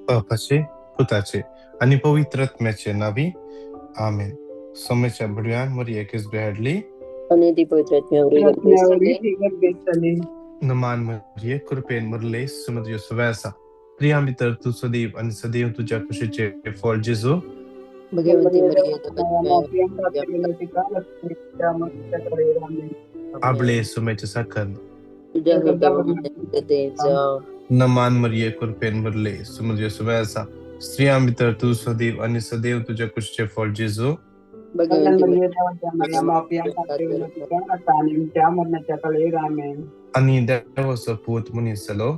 बापाचे, पुताचे आनी पवित्र आत्म्याचे नांवी, आमेन. सोमेच्या भुरग्यान मरिया किसबे हाडली. आनी ती पवित्र आत्म्या वरवीं गर्भेस्त जाली. नमान मरिये, कृपेन भरले, सुमत सवय आसा, स्त्रियां भितर तूं सदैव आनी सदैव तुज्या कुशीचें फळ जेजू. भगवंती मरिये, आपले सुमेचे साखर. तुझ्या कृपा जाव. नमान मरिये, कृपेन भरले, सुमत सवय आसा, स्त्रियां भितर तूं सदैव आनी सदैव तुज्या कुशीचें फळ जेजू. भगवंती आनी देवाचो पूत मनीस जालो.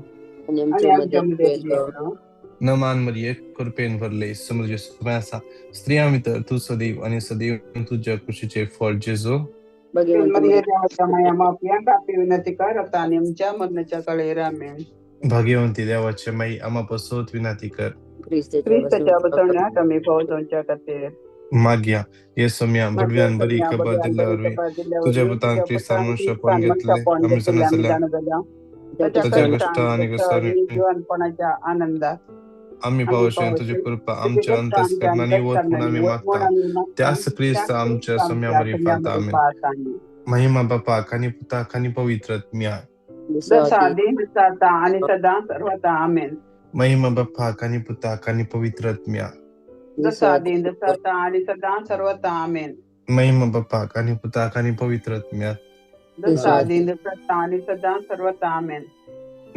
आनी आमच्या मदें गेलो. नमान मरिये, कृपेन भरले, सुमत सवय आसा, स्त्रियां भितर तूं सदैव आनी सदैव तुज्या कुशीचें फळ जेजू. भाग्यवंती देवाचे माई, आमा पासत विनंती कर. क्रिस्ताच्या मागया ये सोम्या भडव्यान बरी खबर दिल्ल्या वरवीं तुज्या पुतान क्रिस्तान मनुष्यपण घेतले आमी जाणा जाल्या, ताच्या कश्ट आनी आनंदात आमी पावशेन तुजी कृपा आमच्या अंतस्करणांनी वत म्हूण आमी मागता, त्याच क्रिस्त आमच्या सोम्या मरिफात, आमेन. महिमा बापाक आनी पुताक आनी पवित्र आत्म्याक. आणि सदा सर्वता, आमेन. महिमा बापाक आनी पुताक आनी पवित्र आत्म्याक. जसा आदी जसा आता आणि सदा सर्वता, आमेन. महिमा बापाक आनी पुताक आनी पवित्र आत्म्याक. जसा आदी जसा आता आणि सदा सर्वता, आमेन.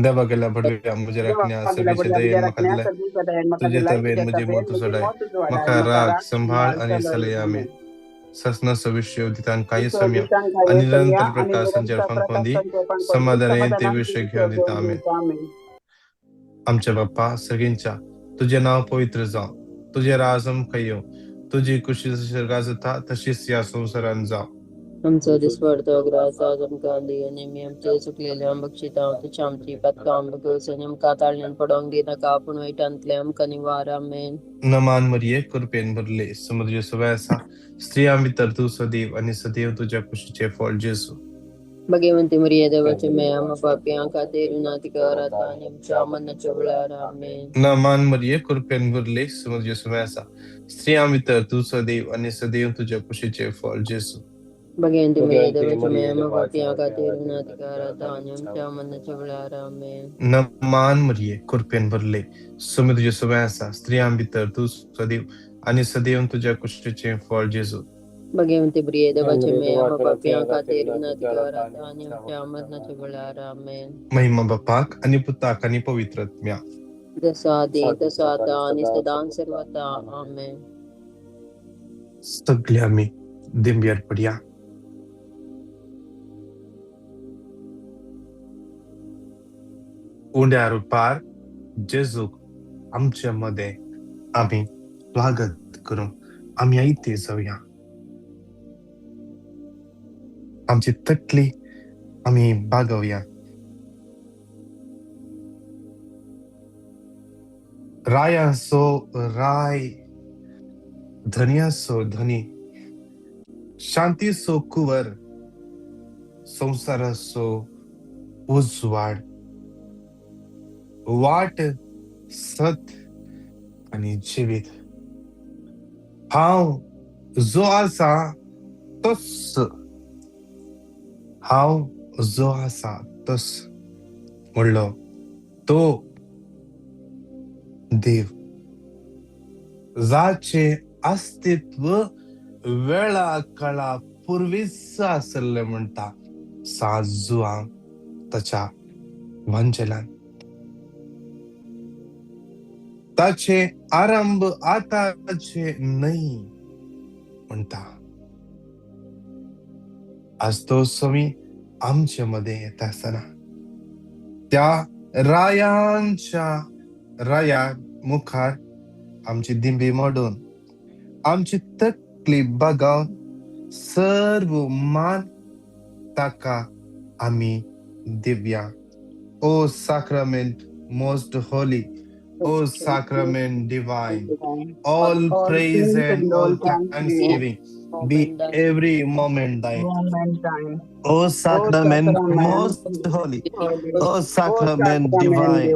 देवा गेल्या भडव्या म्हज्या राखण्या सगळीचे दयेन म्हाका दिलाय, तुजे तबेन म्हजी मत उजवाडाय, म्हाका राग संभाळ आनी सलय, आमेन. ससना सविष्य उदितान काय सम्या आनी निरंतर प्रकाशांचेर फांकोवन दी, समाधानान ते विशय घेवन दिता, आमेन. आमच्या बाप्पा सगळींच्या तुजें नांव पवित्र जावं, तुजें राज आमकां येवं, तुजी कुशी जशी स्वर्गात जाता तशीच ह्या संवसारांत जावं. आमचो दिसपडतो ग्रास आज आमकां दी आनी आमी आमचे चुकलेले बक्षिता तशी आमची पातकां आमकां आनी आमकां ताळण्यान पडोवंक दिनाका, पूण वायटांतले आमकां निवार, आमेन. नमान मरिये, कृपेन भरले, समुद्र सवय आसा, स्त्रियां भितर तूं सदैव आनी सदैव तुज्या कुशीचें फळ जेजू. भगवंती मरिये, देवाचे माय, आम्हा पाप्यां खातीर विनंती कर आता आनी आमच्या मरणाच्या वेळार, आमेन. नमान मरिये, कृपेन भरले, समुद्र सवय आसा, स्त्रियां भितर तूं सदैव आनी सदैव तुज्या कुशीचें फळ जेजू. भगवंती मरिये, देवाचे माय, आम्हा पाप्यां खातीर विनंती कर आता आनी आमच्या मरणाच्या वेळार, आमेन. नमान मरिये, कृपेन भरले, समुद्र सवय आसा, स्त्रियां भितर तूं सदैव आनी सदैव तुज्या कुशीचें फळ जेजू. भगवंती मरिये, देवाचे माय, आम्हा पाप्यां खातीर विनंती कर आता आनी आमच्या मरणाच्या वेळार, आमेन. महिमा बापाक आनी पुताक आनी पवित्र आत्म्याक. जसो आदी तसो आता आनी सदां सर्वता, आमेन. सगळे आमी दिंब्यार पडया. उंड्या रुपार जेजूक आमचे मदें आमी स्वागत करूंक आमी आयते जावया. आमची तकली आमी बागोवया. रायांचो राय, धनयाचो धनी, शांतीचो कुंवर, संवसाराचो उजवाड, वाट, सत आनी जिवीत, हांव जो आसा तोच, हांव जो आसा तोच म्हणलो तो देव, जाचें अस्तित्व वेळा काळा पुर्वीच आसलें म्हणटा साजुआं ताच्या वांजेलान. ताचे आरंभ आताचे न्हय म्हणटा. आज तो स्वामी आमचे मदें येता आसतना त्या रायांच्या राया मुखार आमची दिंबी मोडून आमची तकली बागावन सर्व मान ताका आमी दिवया. O sacrament most holy, O sacrament divine, all praise and all thanksgiving be every moment thine. O sacrament most holy, O sacrament divine,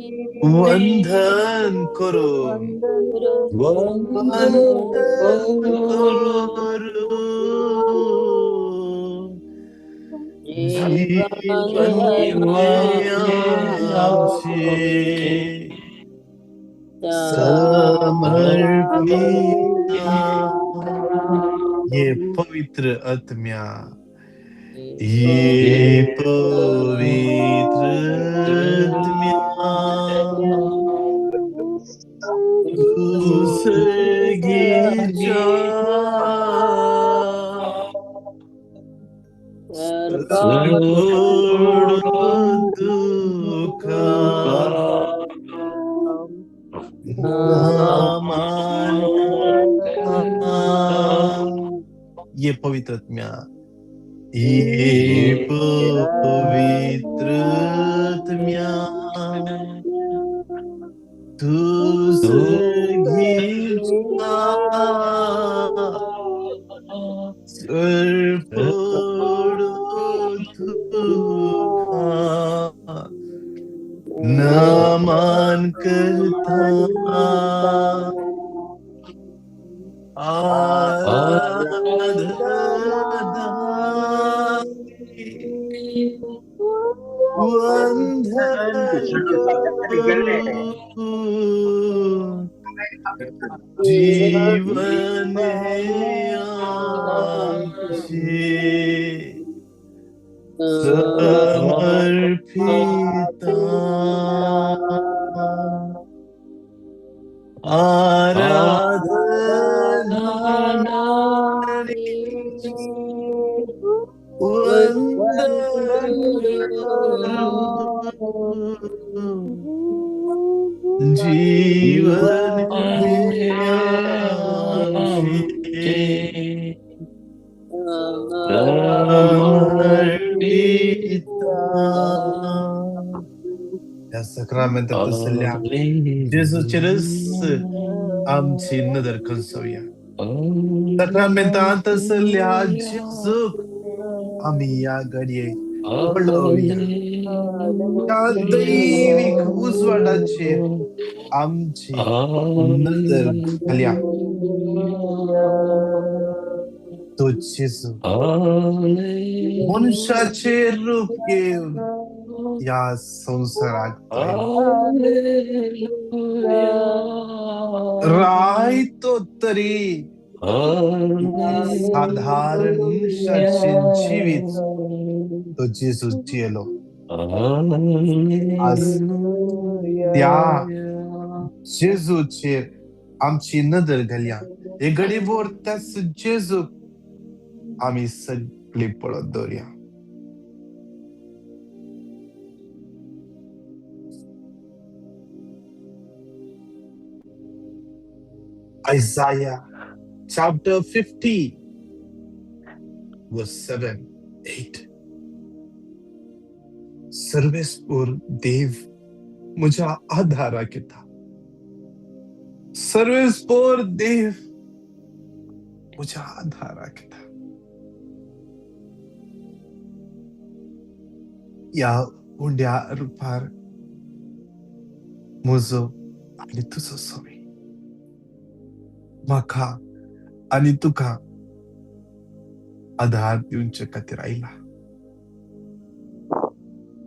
वंदन करून वंदन वंदन करून करून जीवन जीवन हे हे आमचे समर्पिता ये पवित्र आत्म्या ये पवित्र आत्म्या तुझगीच्या सोडू तुका नामान करता ये पवित्र आत्म्या ये पवित्र आत्म्या तुझगीच्या सरपडू तुका नामान करता आराधना वंदन करून जीवन हे आमचे समर्पिता आराधना वंदन करून जीवन हे आमचे समर्पिता. ह्या सक्रामेंतात आसल्या जेजूचेरच आमची नदर खंसोवया. सक्रामेंतांत आसल्या जेजूक आमी ह्या घडये पळोवया. त्या दैवीक उजवाडाचेर आमची नदर घालया. तो जेजू मनशाचे रूप घेवन ह्या संवसाराक आयलो. रायतो तरी साधारण मनशाचे जिवीत तो जेजू जियेलो. आज त्या जेजूचेर आमची नदर घालया. हे घडीभर त्याच जेजूक आमी सगळी पळत दवरया. Isaiah chapter 50 verse 7 8. सर्वेस्पोर देव म्हज्या आधाराक येता. सर्वेस्पोर देव म्हज्या आधाराक येता. ह्या उंड्या रुपार म्हजो आनी तुजो स्वामी म्हाका आनी तुका आधार दिवचे खातीर आयला.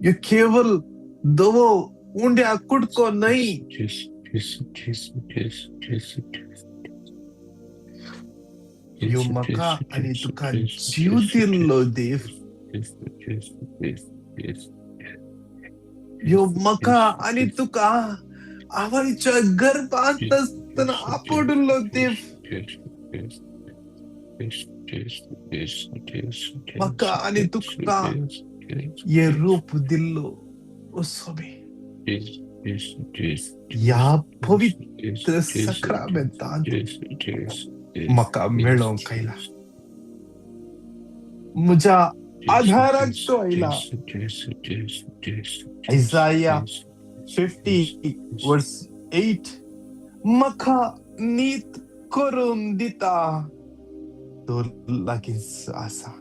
ह्यो केवल दवो उंड्या कुडको न्हय, ह्यो म्हाका आनी तुका जीव दिल्लो देव, ह्यो म्हाका आनी तुका आवयच्या गर्भांत आसतना आपोडिल्लो देव, म्हाका आनी तुका हे रूप दिल्लो ओ स्वामी. ह्या पवित्र सक्रामेंतांत म्हाका मेळोवंक आयला. म्हज्या आधाराक तो आयला. Isaiah 50 verse 8. म्हाका नीत करून दिता तो लागींच आसा.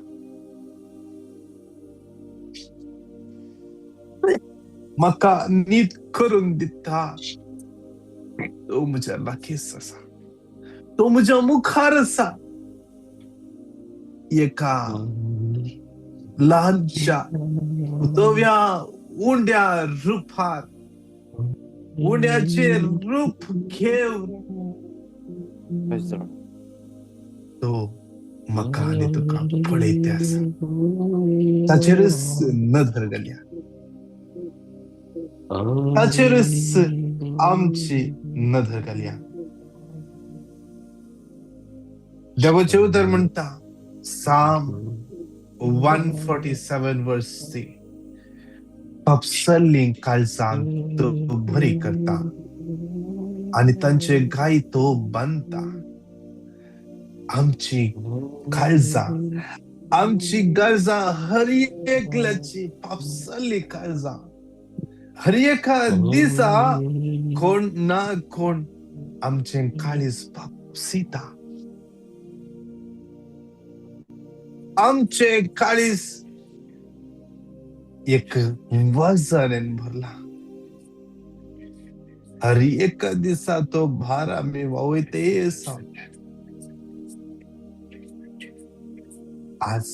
म्हाका न्हीद करून दिता. तो म्हज्या लागींच आसा, तो म्हज्या मुखार आसा. एका ल्हानशा धव्या उंड्या रुपार, उंड्याचें रूप घेवन तो म्हाका आनी तुका पळयते आसा. ताचेरच नदर घालया, ताचेरच आमची नदर घालया. देवाचें उतर म्हणटा, Psalm 147 verse 3, पापसल्लीं काळजांक तो बरी करता आनी तांचे घाय तो बांदता. आमची काळजां, आमची गरजां, हर एकल्याची पापसल्ली काळजां, हर एका दिसा कोण ना कोण आमचें काळीज पापसिता. आमचें काळीज एक वजनान भरला. हर एका दिसा तो भार आमी व्हांवयते आसा. आज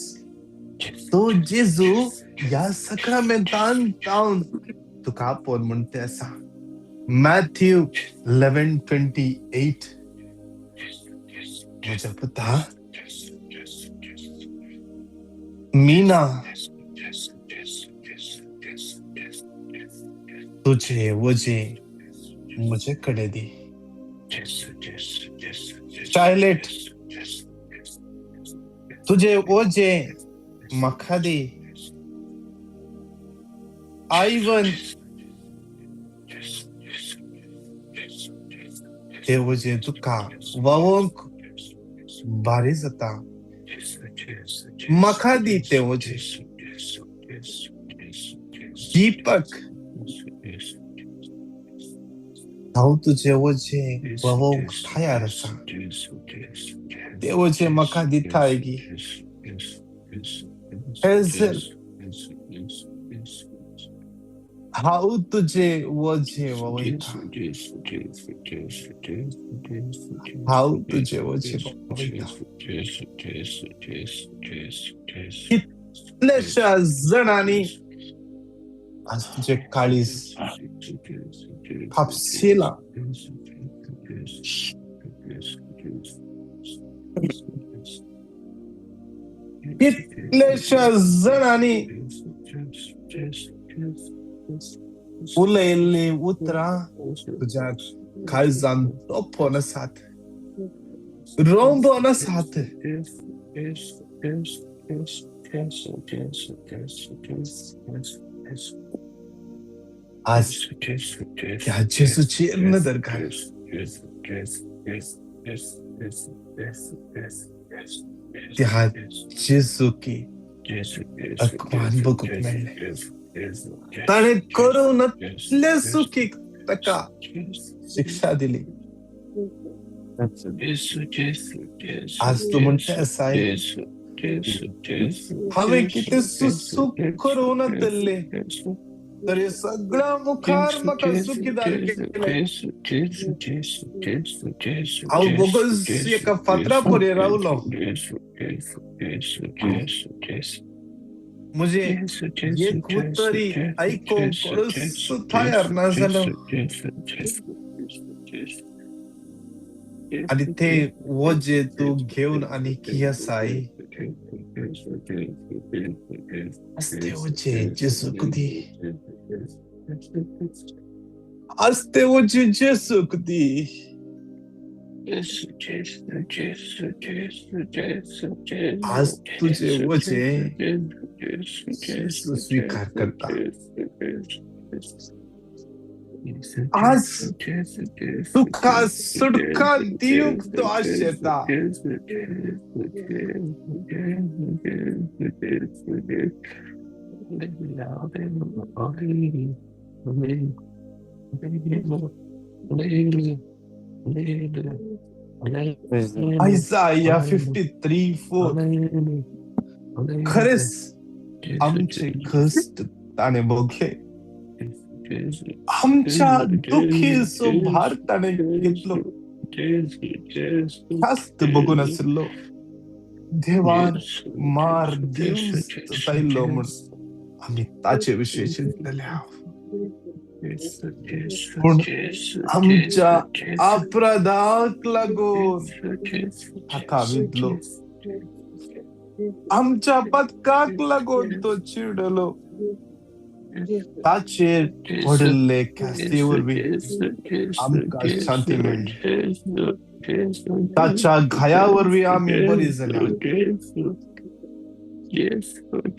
तो जेजू ह्या सक्रामेंतान जावन तुका आपोवन म्हणटे आसा. मॅथ्यू 11:28, म्हज्या पुता मीना, तुजें वजें म्हजे कडेन दी. चायलेट, तुजें वजें म्हाका दी. आयवन, तें वजें तुका व्हांवोंक भारी जाता, म्हाका दी तें वजें. दीपक, हांव तुजें वजें व्हांवोंक तयार आसा, तें वजें म्हाका दिताय गी. हेझल, हांव तुजें वजें व्हांवयता, हांव तुजें वजें व्हांवयता. कितल्याश्या जाणांनी आज तुजें काळीज कापशिलां. कितल्याश्या जाणांनी उलयल्लीं उतरां तुज्या काळजान तोपोन आसात, रोंबोन आसात. आज ह्या जेजूचेर नदर घाल. त्या जेजूकी अकमान बघूंक मेळ्ळें. ताणें करूं नातले चुकीक ताका शिक्षा दिली. आज तूं म्हणटा आसाय, हांवें कितें चूक करूं नातलें तरी सगळ्या मुखार म्हाका चुकीदार केलें. हांव बोगस एका फातरा परे रावलो. म्हजें एक उतरी आयकूंक कोणूच तयार ना जालो. आनी ते वजें तूं घेवन आनी कियासाय, आज तें वजें जेजूक दी. आज तें वजें जेजूक दी. आज तुजें वजें जेजू स्विकार करता. आज तुका सुटका दिवंक तो आशेता. आयजाया 53:4, खरेंच आमचे कश्ट ताणें भोगले. आमच्या दुखीचो भार ताणें घेतलो. ख्यास्त भोगून आशिल्लो देवान मार दिवन सतायल्लो म्हूण आमी ताचे विशीं चिंतलेले. पूण आमच्या अपराधाक लागून ताका विधलो, आमच्या पदकाक लागून तो चिडलो. ताचेर पडिल्ले ख्यास्ती वरवीं आमकां शांती मेळ्ळी. ताच्या घाया वरवीं आमी बरी जाल्या.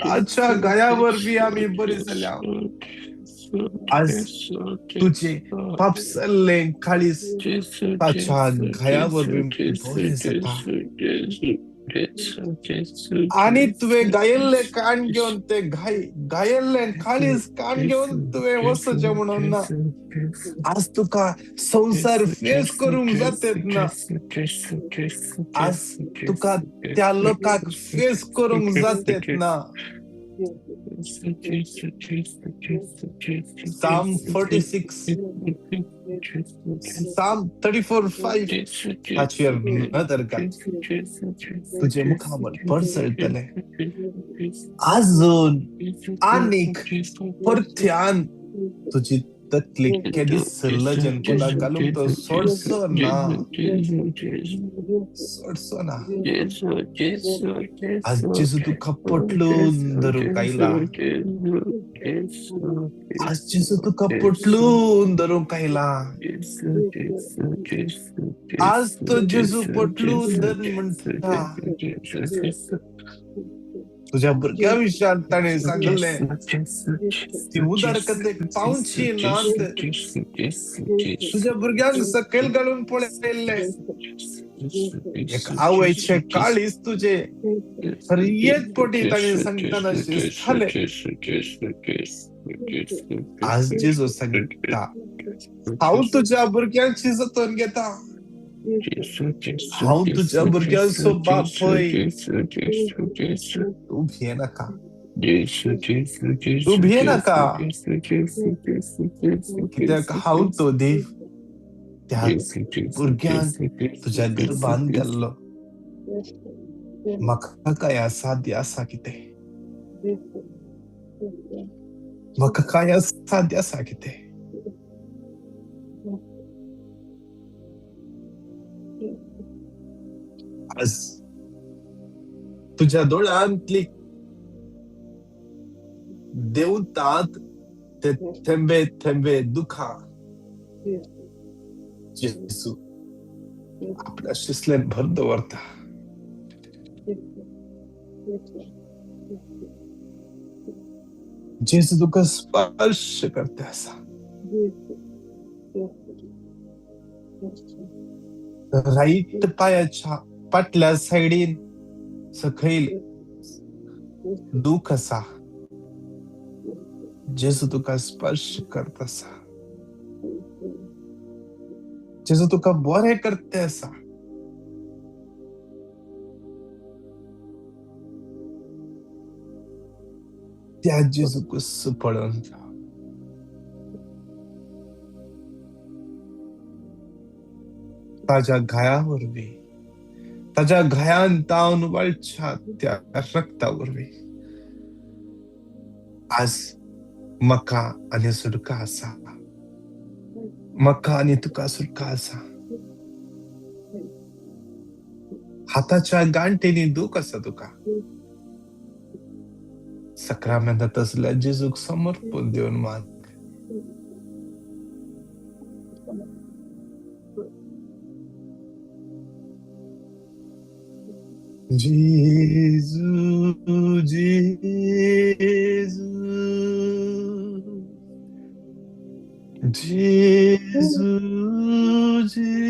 ताच्या घाया वरवीं आमी बरी जाल्या. आज तुजें पापसल्लें काळीज ताच्या घाया वरवीं बरें जाता. आनी तुवें गायिल्लें कान घेवन ते घाय गायिल्लें काळीज कान घेवन तुवें वचचें म्हणून ना. आज तुका संवसार फेस करूंक जातेत ना. आज तुका त्या लोकांक फेस करूंक जातेत ना. Psalm 46, Psalm 34:5 ताचेर नदर घाल, तुजे मुखामळ परसळटलें. आजून आनीक परत्यान तुजी तकली केदीच लजन कुला घालूंक तो सोडचो ना, सोडचो ना. आज जेजू तुका पोटलून धरूंक आयला. आज जेजू तुका पोटलून धरूंक आयला. आज तो जेजू पोटलून धर म्हणटा. तुझ्या भुरग्या विशयान ताणें सांगलें, ती उदरगतेक पावची नात. तुझ्या भुरग्यांक सकयल घालून पळयल्लें. एक आवयचें काळीज तुजें तर एक पटी ताणें सांगतना शिजतालें. आज जेजू सांगता, हांव तुज्या भुरग्यांची जतन घेता. हांव तुज्या भुरग्यांचो बापूय. तूं भियेनाका, तूं भियेनाका, कित्याक हांव तो देव त्या भुरग्यांक तुज्या गर्भान गेल्लो. म्हाका काय असाध्य आसा कितें? म्हाका काय असाध्य आसा कितें? आज तुझ्या दोळ्यांतली देंवतात ते थेंबे थेंबे दुखां जेजू आपल्या शिसलेन भर दवरता. जेजू तुका स्पर्श करता आसा. राईट पायाच्या फाटल्या सायडीन सकयल दूख आसा. जेजू तुका स्पर्श करता आसा. जेजू तुका बरें करता आसा. त्या जेजूकच पळोवन राव. ताज्या घाया वरवीं, ताज्या घायान तावन वळच्या त्या रक्ता वरवीं आज म्हाका आनी सुटका आसा. म्हाका आनी तुका सुटका आसा. हाताच्या गांठींनी दूख आसा तुका. सक्रामेंतांत आसल्या जेजूक समर्पण दिवन माग. जेजू, जेजू, जेजू, जेजू, जेजू,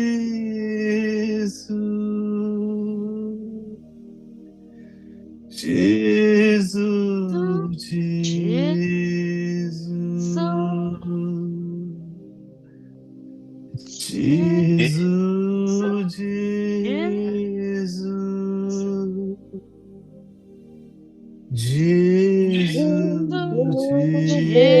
जेजू, जेजू, जेजू, जेजू, जेजू,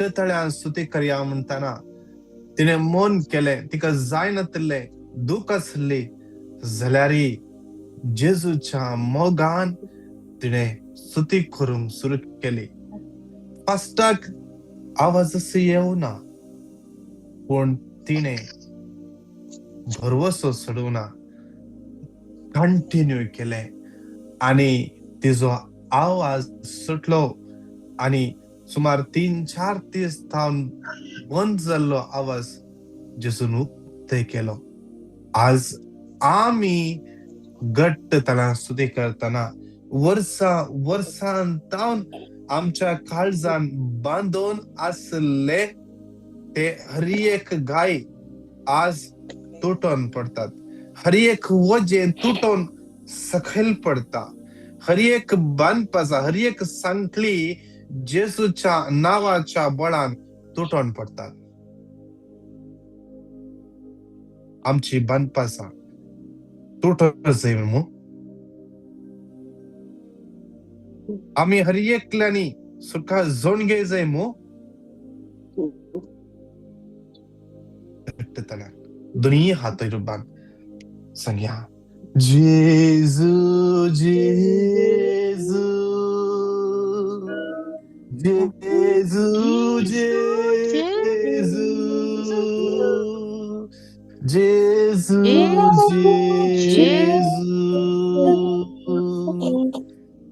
घट्ट तळ्यान स्तुती करया म्हणटाना तिणें मन केलें, तिका जायनातिल्लें, दूख आसली जाल्यारय जेजूच्या मोगान तिणें स्तुती करूंक सुरू केली. फस्टाक आवाज असो येवना, पूण तिणें भरवसो सोडूंक ना, कंटिन्यू केलें आनी तिजो आवाज सुटलो आनी सुमार 3-4 दीस थावन बंद जाल्लो आवाज जेजून उक्ते केलो. आज आमी घट्ट ताणा स्तुती करतना वर्सां वर्सान तावन आमच्या काळजान बांदून आसले ते हर एक गाय आज तुटोन पडतात, हर एक वजें तुटोन सकयल पडता, हर एक बांदपासा, हर एक सांखळी जेजूच्या नांवाच्या बळान तुटोन पडतात. आमची बांदपासा तुटो जाय मू. आमी हर एकल्यांनी सुखा जोण घे जाय मू. दोन्ही हात बांद सांगया, जेजू जेजू जेजू जेजू जेजू जेजू जेजू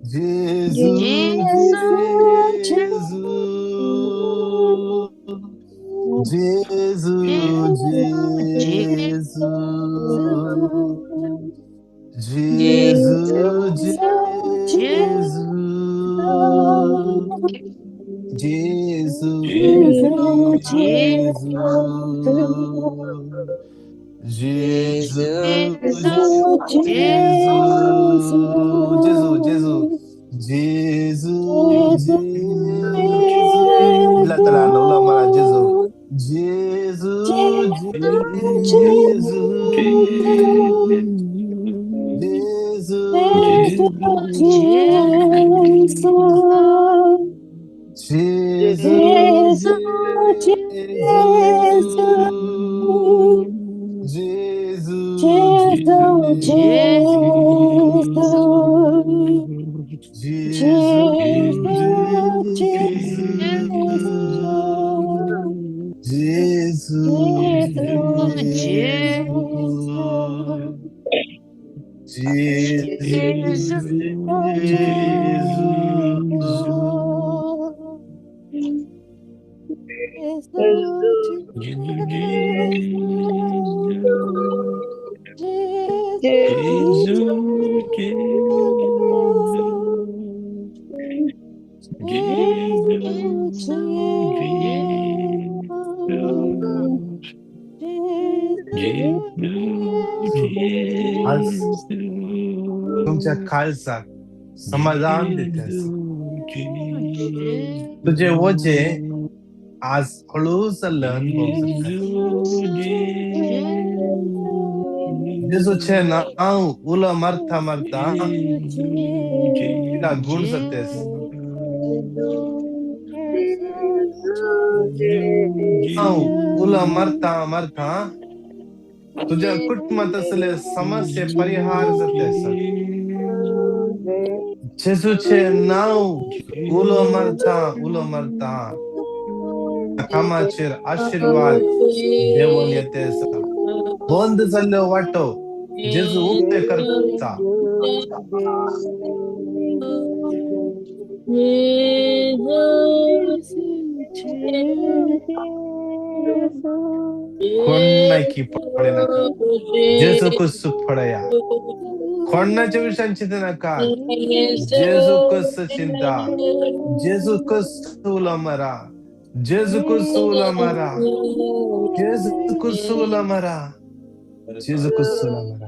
जेजू जेजू जेजू जेजू जेजू जेजू जेजू जेजू जेजू जेजू जेजू तला नवला मला जेजू जेजू जेजू जेजू जेजू जेजू जेजू जेजू आज तुमच्या काळजाक समाधान दिते, तुझे वजे आज हळू जाल्ले अनुभव जाता. जेजूचें नांव उलो मारता मारता तिका गूण जातेस. नांव उलो मारता मारता तुझ्या कुटुंबात असले समस्ये परिहार जाते. जेजूचें नांव उलो मारता उलो मारता कामाचेर आशिर्वाद देवून येते. बंद जाल्ल्यो वाटो जेजू उक्ते करता. कोणाकी पडे नाका, जेजू कुस पडया, कोणाच्या विशयान चिंता नाका, जेजू कस चिंता, जेजू कस उलो मारा, जेजू कस उलो मारा, जेजू कस उलो मारा, जेजू कस उलो मारा.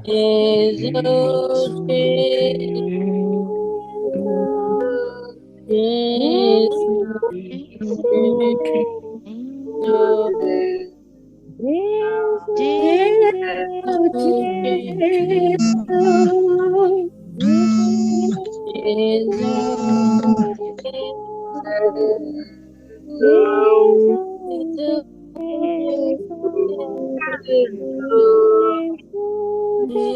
जेजू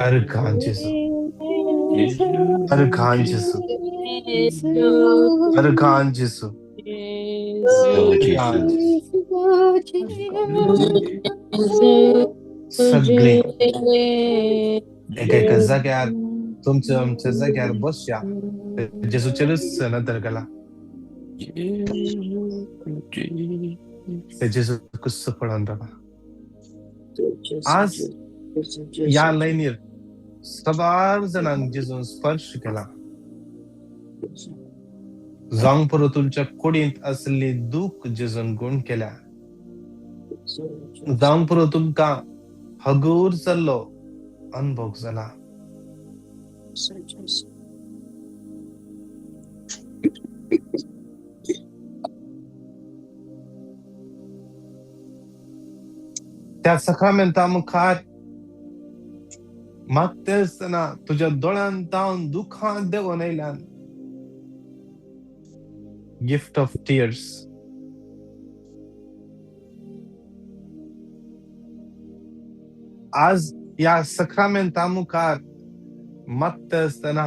अर्गां जेजू, अर्गां जेजू, अर्गां जेजू, अर्गां जेजू. सगळे एका एका जाग्यार तुमच्या आमच्या जाग्यार बसया, जेजूचेरूच नदर घाला, ते जेजू कुस्स पळोवन रावा. आज ह्या लायनीर साबार जाणांक जेजून स्पर्श केला. जावंक पुरो तुमच्या कुडींत आशिल्ली दूख जेजून गुण केल्या. जावंक पुरो तुमकां हगूर जाल्लो अनुभव जाला. त्या सक्रामेंता मुखार मागते आसतना तुज्या दोळ्यान तावन दुखां देंवोन आयल्यान. Gift of tears. आज ह्या सक्रामेंता मुखार मागता आसतना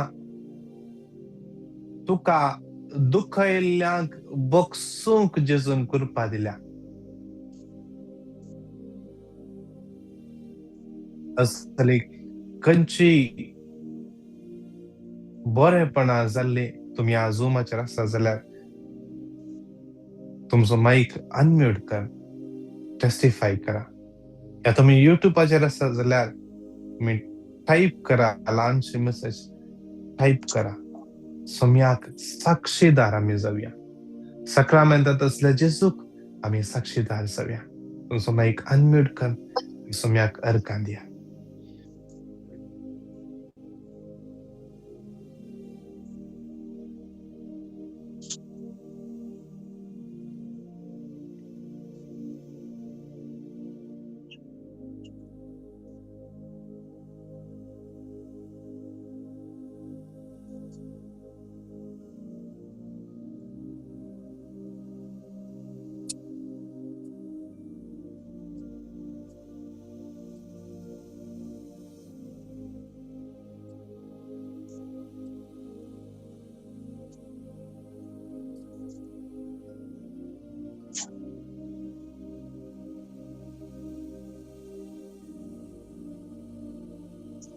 तुका दुखयल्ल्यांक बगसूंक जेजून कृपा दिल्या. असली खंयची बरेपणा जाल्ली तुमी ह्या झुमाचेर आसा जाल्यार तुमचो मायक अनम्यूट कर, टेस्टिफाय करा. या तुमी युट्यूबाचेर आसा जाल्यार तुमी टायप करा, ल्हानशी मेसेज टायप करा. सोम्याक साक्षीदार आमी जावया. सक्रामेंतात असल्या जेजूक आमी साक्षीदार जावया. तुमचो मायक अनम्यूट कर, सोम्याक अर्गां दिया.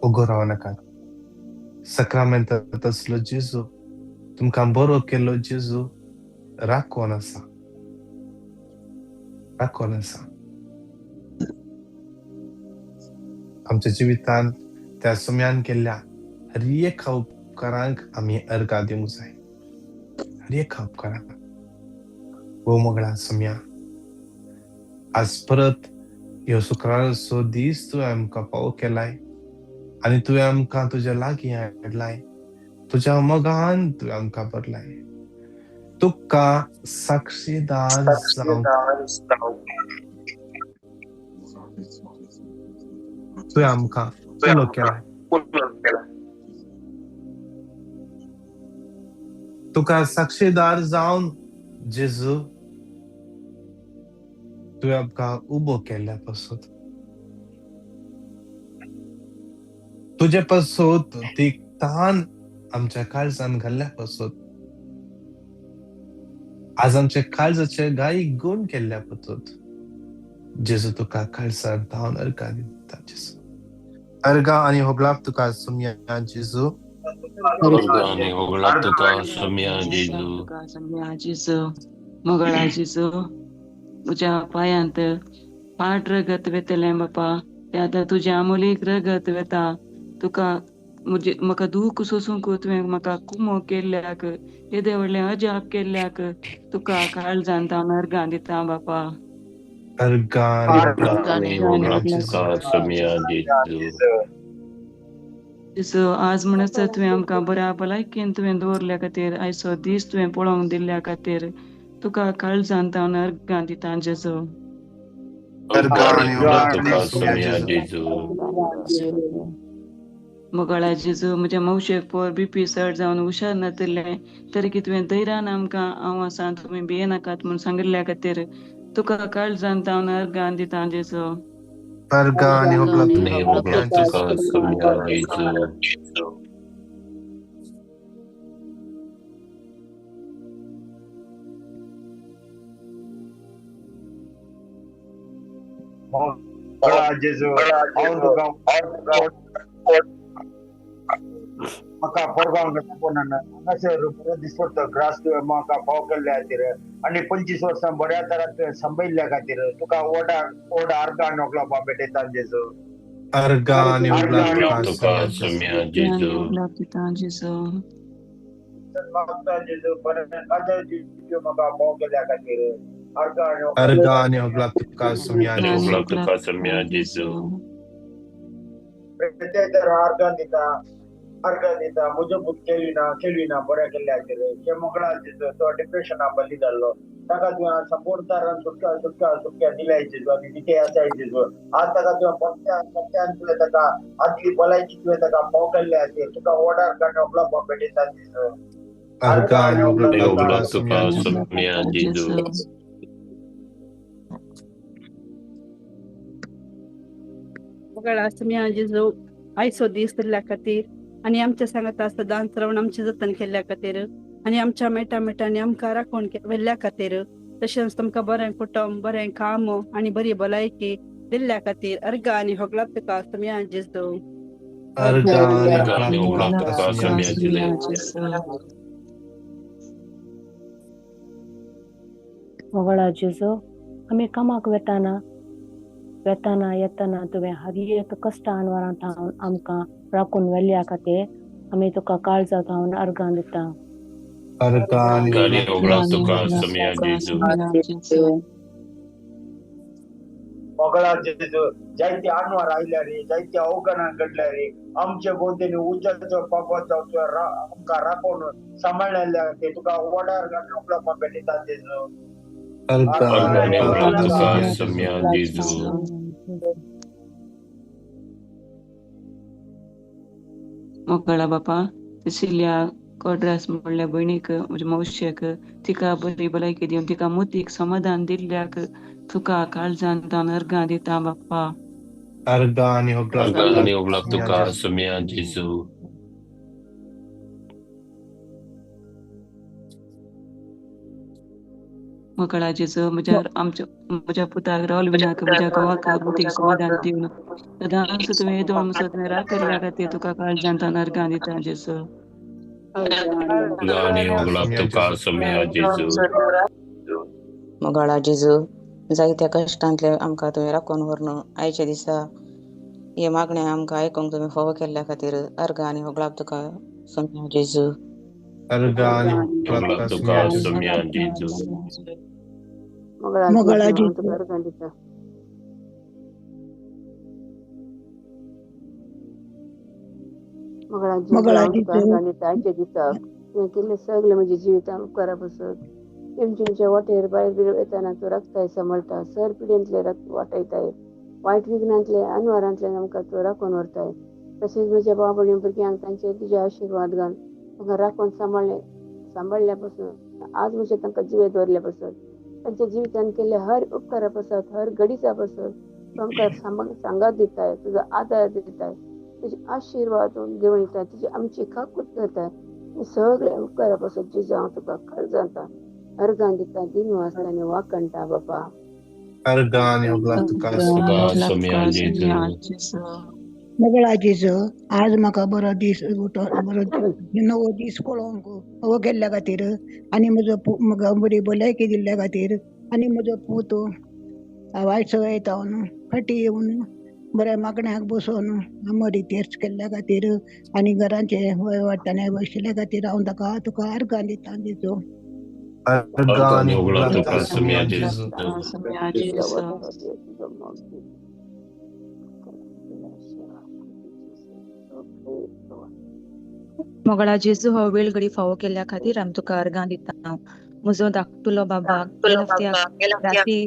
उगो राव नाकात. सक्रामेंतात आसलो जेजू तुमकां बरो केल्लो जेजू राखोन आसा, राखोन आसा. आमच्या जिवितांत त्या सुम्यान केल्ल्या हर एका उपकारांक आमी अर्गां दिवंक जाय. हर एका उपकारांक. भोव मोगळा सुम्या, आज परत ह्यो शुक्राराचो दीस तुवें आमकां फावो केलाय आनी तुवें आमकां तुज्या लागीं हाडलाय. तुज्या मोगान तुवें आमकां भरलाय. तुका साक्षीदार जावंक तुवें आमकां उलो केलाय. तुका साक्षीदार जावन जेजू तुवें आमकां उबो केल्ल्या पासून, तुजे पासून ती तान आमच्या काळजान घाल्ल्या पासून, आज आमच्या काळजाचे गाय गुण केल्ल्या पासून जेजू तुका काळजान धांवन अर्गां दिता. जेजू अर्गां आनी होगळाप तुका सुमया जेजू. अर्गां होगळाप तुका सुमया जेजू. तुका सुमया जेजू, मोगळा जेजू, तुज्या पायांत पाट रगत वेतलें बापा, ते आतां तुज्या आमोलीक रगत वेता. तुका म्हजे म्हाका दूख सोसूंक तुवें म्हाका कुमो केल्ल्याक, येदे व्हडलें अजाप केल्ल्याक तुका काळजान हांव अर्गां दिता बापा. अर्गां जेजू, आज म्हणसर तुवें आमकां बऱ्या भलायकेन तुवें दवरल्या खातीर, आयचो दीस तुवें पळोवंक दिल्ल्या खातीर तुका काळजान हांव अर्गां दिता जेजू. अर्गां तुका सुमया जेजू. मोगळा जेजू म्हज्या मावशेक पोर बीपी चड जावन हुशार नातिल्लें तरी की तुवें धैर्यान आमकां हांव आसा तुमी भियेनाकात म्हूण सांगिल्ल्या खातीर तुका काळजान तावन अर्गां दिता जेजू. अर्गां आनी होगडाक आनी तुका होगडाक तुका सोम्या जेजू. मोगळा जेजू, हांव तुका म्हाका पोरगांव कोणान हांगासर बरो दिसपडतो ग्रास तुवें म्हाका फाव केल्ल्या खातीर आनी 25 वर्सां बऱ्या तरान तुवें सांबाळिल्ल्या खातीर तुका ओडा ओडा अर्गां नोकला भेटयता जेजू. अर्गां आनी होगडाक होगडाक तुका तुका सोम्या सोम्या जेजू. जेजू. होगडाक दिता जेजू. मागता जेजू, बरें काजार जेजू म्हाका फाव केल्ल्या खातीर अर्गां अर्गां आनी होगडाक तुका सोम्या आनी जेजू. होगडाक तुका सोम्या जेजू. प्रत्येक अर्गां दिता, अर्गां दिता. म्हजो पूत केली ना केली ना बरें केल्ल्या खातीर हे मोगळा जेजू, तो डिप्रेशना बली जाल्लो ताका तुवें संपूर्ण तरान सुटका सुटका सुटका दिल्या जेजू आनी दिते आसाय जेजू. आज ताका तुवें परत्यान परत्यान तुवें ताका आदली भलायकी तुवें ताका फाव केल्ल्या खातीर तुका ओडार काडून आपलो भेटयता जेजू. अर्गां आनी आनी होगडाक तुका होगडाक सोम्या तुका जेजू. सोम्या जेजू. मोगळा सोम्या जेजू, आयचो दीस दिल्ल्या खातीर आनी आमच्या सांगाता सदांच रावन आमचें जतन केल्ल्या खातीर आनी आमच्या मेटा मेटांनी आमकां राखून व्हेल्ल्या खातीर, तशेंच तुमकां बरें कुटुंब, बरें काम आनी बरी भलायकी दिल्ल्या खातीर अर्गां आनी होगडाक तुका सोम्या जेजू. अर्गां आनी अर्गां आनी होगडाक होगडाक तुका तुका सोम्या सोम्या जेजू. जेजू. मोगळा जेजू, आमी कामाक वेताना वेताना येतना तुवें हर एक कश्ट अनवरां थावन आमकां राखून व्हेल्ल्या खातीर आमी तुका काळजा थावन अर्गां दिता. अर्गां आनी आनी होगडाक होगडाक तुका तुका सोम्या सोम्या जेजू. मोगळा जेजू, जायते आनवार आयल्या रे, जायते अवघडां घडल्या रे, आमचे भोंवतणी उज्याचो पापाचो तुवें आमकां राखून सांबाळिल्ल्या खातीर तुका ओडार घालून आपलो भेटयता जेजू. अर्गां अर्गां आनी आनी होगडाक होगडाक तुका तुका सोम्या जेजू. सोम्या जेजू. मोगळा बापा, सिसिलिया कोड्रास म्हणल्या भयणीक म्हज्या मावशेक तिका बरी भलायकी दिवन तिका मोतीक समाधान दिल्ल्याक तुका काळजान तावन अर्गां दिता बाप्पा. अर्गां आनी होगडाक अर्गां तुका आनी होगडाक सोम्या तुका जेजू. सोम्या जेजू. मोगळा जेजू, म्हज्या आमच्या म्हज्या पुताक रावल विनाक म्हज्या घोवाक मोतीक समाधान दिवन सदांच तुवें येदोळ मुसो तुवें राखिल्ल्या खातीर तुका काळजान तावन अर्गां दिता जेजू. अर्गां आनी होगडाक सोम्या तुका जेजू. सोम्या जेजू. मोगाळा जेजू, जायत्या कश्टांतले आमकां तुवें राखून व्हरून आयच्या दिसा हे मागणें आमकां आयकूंक तुवें फावो केल्ल्या खातीर अर्गां आनी होगडाक तुका सोम्या जेजू. अर्गां आनी होगडाक होगडाक तुका तुका सोम्या जेजू. सोम्या जेजू. मोगळा मोगळा जेजू, हांव जेजू, तुका अर्गां दिता. मोगळा जेजू, मोगळा हांव तुका जेजू, अर्गां दिता. आयच्या दिसाक तुवें केल्ले सगळे म्हज्या जिवितांत उपकारा पसत तेमच्या वाटेर भायर बिर वतना तूं राखताय, सांबाळटा, सर पिडेंतले वाटयताय, वायट विघ्नांतले अनवारांतल्यान आमकां तूं राखून व्हरताय. तशेंच म्हज्या बाबा भुरग्यांक तांचेर तुजे आशिर्वाद घाल, तांकां राखून सांबाळ्ळ्या पासून आज म्हज्या तांकां जिवे दवरल्या पासून तांच्या जिवितान केल्ले हर उपकारा पासत, हर घडीचा पासून तूं आमकां सांगात दिताय, तुजो आदार दिताय, तुजे आशिर्वाद घेवन येताय, तुजी आमची काकूत करताय. सगळे उपकारा पासून जेजू हांव तुका काळजांत अर्गां दिता, दिनवास आनी वाखणटा बापा. अर्गां आनी होगडाक तुका तुका सोम्या सोम्या जेजू. मोगळा जेजू, आज म्हाका बरो दीस बरो नवो दीस पळोवंक फावो केल्ल्या खातीर आनी म्हजो म्हाका बरी भलायकी दिल्ल्या खातीर आनी म्हजो पूत वायट सवय जावन फाटीं येवन बऱ्या मागण्याक बसोन आमोरी तेर्स केल्ल्या खातीर आनी घरांचे वाट्याने बशिल्ल्या खातीर हांव ताका तुका अर्गां दिता जेजू. अर्गां अर्गां आनी आनी होगडाक होगडाक तुका तुका सोम्या सोम्या जेजू. जेजू. मोगळा जेजू, हो वेळ घडी फावो केल्ल्या खातीर आमी तुका अर्गां दिता. म्हजो धाकटुलो बाबा गेल्या हफ्त्याक राती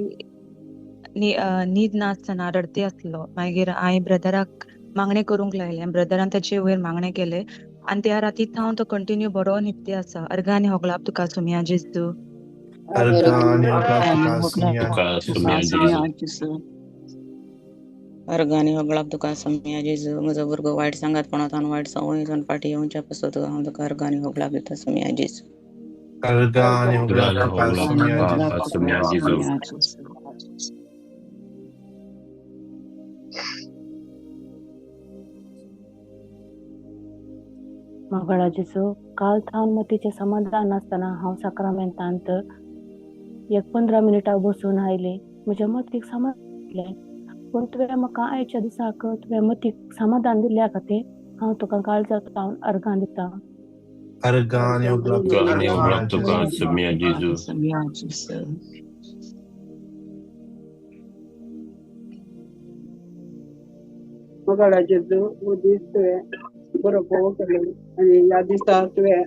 न्हीद नासतना रडते आसलो. मागीर हांवें ब्रदराक मागणें करूंक लायलें. ब्रदरान ताचे वयर मागणें केलें आनी त्या राती थावन तो कंटिन्यू बरो न्हिदते आसा. अर्गां आनी होगळाप तुका सुमया जेजू. अर्गां आनी होगळाप तुका सुमया जेजू. अर्गां आनी होगळाप तुका सुमया जेजू. म्हजो भुरगो वायट सांगातपणांत वायट संवयींतल्यान फाटीं येवच्या पासत हांव तुका अर्गां आनी होगळाप दिता सुमया जेजू. अर्गां आनी होगळाप तुका सुमया जेजू. मंगळा जेजू, काल थावन मतीचें समाधान नासतना हांव साक्रामेंतांत एक 15 मिनटां बसून आयलें. म्हज्या मतीक समाधान, पूण तुवें म्हाका आयच्या दिसाक तुवें मतीक समाधान दिल्ल्या खातीर हांव तुका काळजाक लावन अर्गां दिता. अर्गां आनी होगळाप तुका सुमया जेजू. मंगळा जेजू, हो दीस तुवें बरो फावो केलो आनी ह्या दिसा तुवें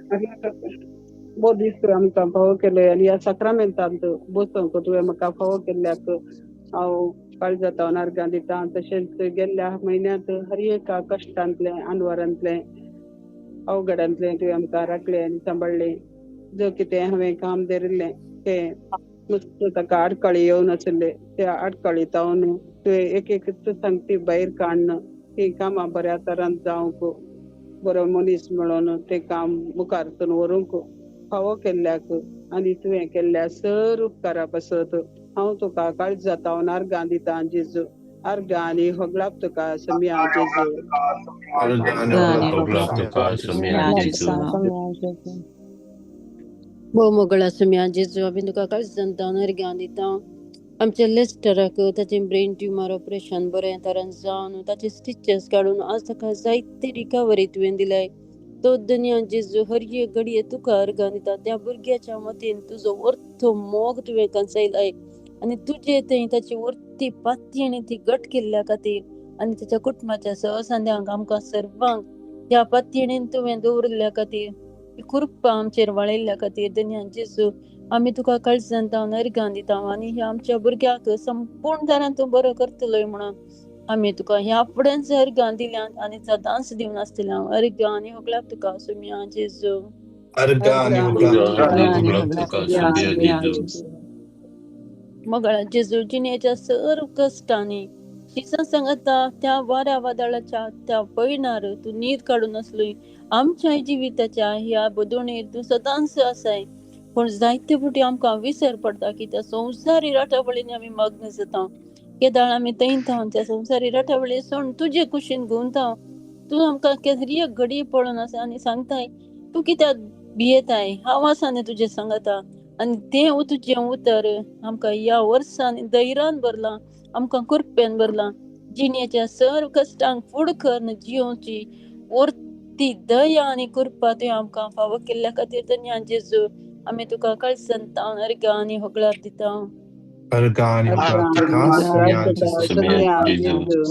बरो दीस तुवें आमकां फावो केले आनी ह्या साक्रामेंतांत बसोंक तुवें म्हाका फावो केल्ल्याक हांव काळजांत अर्गां दिता. तशेंच गेल्ल्या म्हयन्यांत हर एका कश्टांतलें, आनवारांतलें, अवघडांतलें तुवें आमकां राखलें आनी सांबाळ्ळें. जो कितें हांवें काम धरिल्लें तें नुस्तें ताका आडखळी येवन आशिल्लें, त्या आडखळी तावन तुवें एक एक सांगती भायर काडून तीं कामां बऱ्या तरान जावंक, बरो मनीस मेळोन तें काम मुखार व्हरूंक फावो केल्ल्याक आनी तुवें केल्ल्या सर उपकारा पासत हांव तुका काळजा तावन अर्गां दिता जेजू. अर्गां आनी होगळाप तुका सुमया जेजू. भोव मोगळा सुमया जेजू, आमी तुका काळजान तावन अर्गां दिता. आमच्या लेस्टराक ताचें ब्रेन ट्युमर ऑपरेशन बरें तरान जावन ताचे स्टिचीस काडून आज ताका जायते रिकवरी तुवें दिलाय. तो दनया जेजू हर एक घडये तुका अर्गां दिता. त्या भुरग्याच्या मतीन तुजो अर्थ मोग तुवें कंचयलाय आनी तुजे थंय ताची वर्ती पातयेणी ती घट केल्ल्या खातीर आनी ताच्या कुटुंबाच्या सहसांद्यांक आमकां सर्वांक त्या पातयेणीन तुवें दवरिल्ल्या खातीर, कृपा आमचेर वाळयल्ल्या खातीर दनया जेजू आमी तुका काळजान तावन अर्गां दिता. आनी ह्या आमच्या भुरग्याक संपूर्ण तरान तूं बरो करतलोय म्हणून आमी तुका ह्या फुडेंच अर्गां दिल्यात आनी सदांच दिवन आसतले. अर्गां आनी होगळाप तुका सुमया जेजू. अर्गां आनी होगळाप तुका सुमया जेजू. मगळा जेजू, जिणेच्या सर्व कश्टांनी शिसां सांगता त्या वाऱ्या वादळाच्या त्या पयणार तूं न्हीद काडून आसलोय. आमच्या जिविताच्या ह्या बदोणीर तूं सदांच आसाय, पूण जायते फावटी आमकां विसर पडटा की त्या संवसारी राटावळींनी आमी मग्न जाता. केदाळ आमी थंय थावन त्या संवसारी राटावळी सोडून तुजे कुशीन घुंवता. तूं आमकां हर एक घडी पळोवन आसा आनी सांगताय तूं कित्याक भियेताय, हांव आसा न्ही तुजें सांगता. आनी तें तुजें उतर आमकां ह्या वर्सान धैर्यान भरलां, आमकां कृपेन भरलां. जिणेच्या सर्व कश्टांक फुड करून जियोवची वर्ती दया आनी कृपा तुवें आमकां फावो केल्ल्या खातीर धन्या जेजू आमी तुका काळजान तावन अर्गां आनी होगळाप दिता. अर्गां आनी होगळाप तुका सुमया जेजू.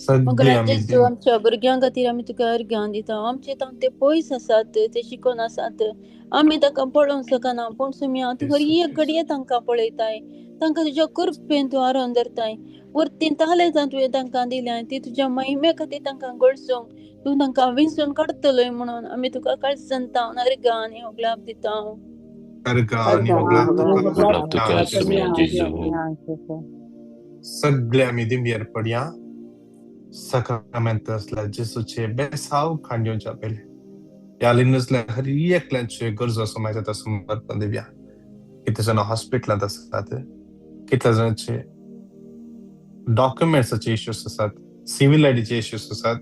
मंगळा जेजू, आमच्या भुरग्यां खातीर आमी तुका अर्गां दिता. आमचे तावन ते पयस आसात, ते शिकोन आसात, आमी तांकां पळोवंक शकना, पूण सुमया तूं हर एक घडये तांकां पळयताय, तांकां तुज्या कृपेन तूं आरोवन धरताय. वरतीन तालेंतां तुवें तांकां दिल्या ती तुज्या महिमे खातीर तांकां गळसूंक तूं तांकां विंचून काडटलोय म्हणून आमी तुका काळजान तावन अर्गां आनी होगळाप दिता. अर्गां आनी होगळाप तुका सुमया जेजू. सगळे आमी दिंबयेर पडया. साक्रामेंतांतल्या जेजूचे बेसाव खांडयोच्या पयले ह्या लिनसल्या हर एकल्याचे गरजो समाजात समर्पण दिवया. कितले जाणां हॉस्पिटलांत आसात, कितल्या जाणांचे डॉक्युमेंट्साचे इश्यूज आसात, सिवील आयडीचे इश्यूज आसात,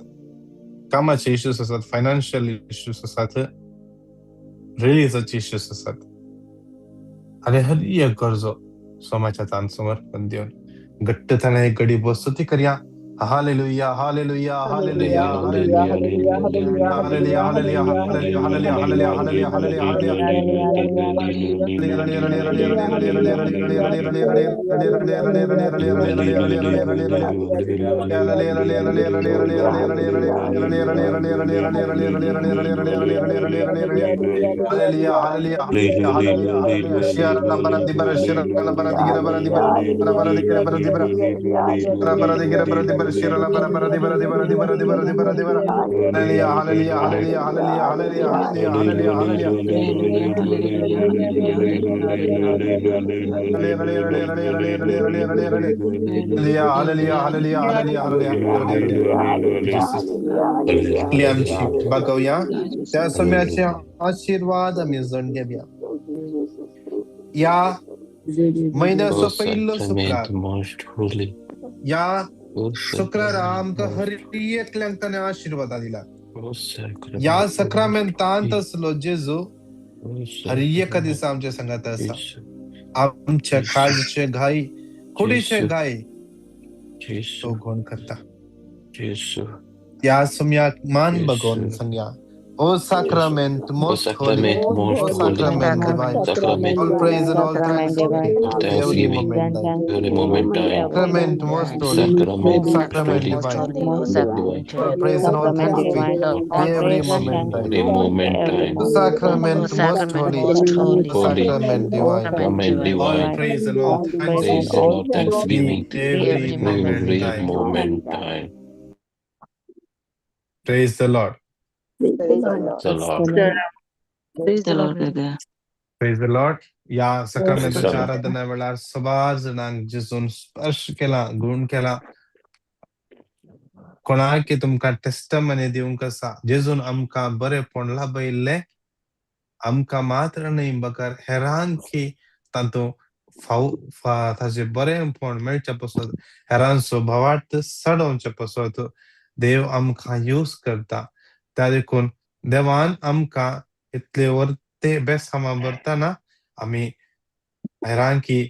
कामाचे इश्यूज आसात, फायनान्शियल इश्यूज आसात, रिलीजाचे इश्यूज आसात. आनी हर एक गरजो समाजात समर्पण दिवन घट्टताणे एक घडी बसती करया. Hallelujah, hallelujah, hallelujah, hallelujah, hallelujah, hallelujah, hallelujah, hallelujah, hallelujah, hallelujah, Shirala bara bara di bara di bara di bara di bara di bara di bara. Hallelujah, hallelujah, hallelujah, hallelujah, hallelujah, hallelujah, hallelujah, hallelujah. Hallelujah, hallelujah, hallelujah, hallelujah, hallelujah, hallelujah. Jesus. इतली आमची बागवया त्या सम्याचे आशीर्वाद आमी जण घेवया. या म्हयन्याचो O पयलो sacrament शुक्रार, most holy, या O शुक्रारा sacrament आमकां most, हर एकल्यांक ताणें आशिर्वादां दिला. O या sacrament most सक्रामेंतांत holy, आसलो जेजू O हर एका sacrament दिसा आमच्या सांगात आसा. Jesu, आमच्या Jesu, काळजाचे घाई, कुडीचे Jesu, घाई Jesu, तो गुण करता. Jesu, या सम्याक मान बगोवन Jesu, सांगया, O Jesu. Sacrament O most holy, sacrament O most holy, sacrament divine, sacrament all praise and all Sacrament thanks divine, of every thanksgiving, moment thine. every moment time, Sacrament most holy, sacrament most sacrament holy, divine, Most divine, all praise and all Sacrament thanks be divine, all all every praise and moment thine. every thanks moment every time, O moment. sacrament most holy, holy, sacrament divine, sacrament all divine, praise and all All praise thanks and praise and all all thanks be thanksgiving, every moment every thine. moment time. Praise the Lord. The Lord, Praise The the Lord, Lord. brother. Praise the Lord. या praise सक्रामेंताच्या the Lord. आराधना वेळार सबार जाणांक जेजून स्पर्श केला, गुण केला. कोणाक तुमकां टेस्टमनी दिवंक आसा, जेजून आमकां बरेपण लाभयिल्लें आमकां मात्र न्हय बगर हेरांकी तातूंत फाव ताजें बरेंपण मेळचे पसत, हेरांचो भावार्थ चडोवचे पसत देव आमकां यूज करता. त्या देखून देवान आमकां इतले वर्ते बेसांवां भरतना आमी हेरांकी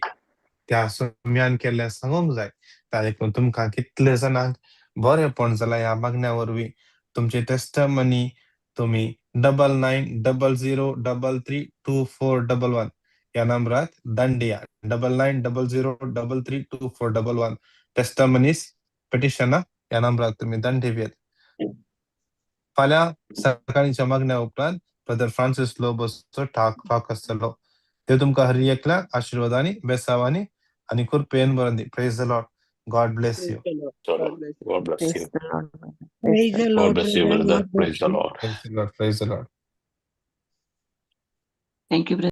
त्या सुम्यान केल्लें सांगूंक जाय. त्या देखून तुमकां कितले जाणांक बरेंपण जालां ह्या मागण्या वरवीं तुमची टेस्टमनी तुमी 9900332411 ह्या नंबरात दांडिया. 9900332411 टेस्टमनीस पिटिशना ह्या नंबरात तुमी दांडी दियात. फाल्यां सकाळींच्या मागण्या उपरांत ब्रदर फ्रांसीस लोबोचो टॉक आसतलो. ते तुमकां हर एकल्याक आशिर्वादांनी, बेसावांनी आनी कृपेन भरून. Praise the Lord. God bless you. The Lord. God bless Praise you. the Lord, brother. Praise the God Lord, bless you, brother. brother. God bless Praise the you. Lord. Praise the Lord. Praise the Lord. Thank you, brother.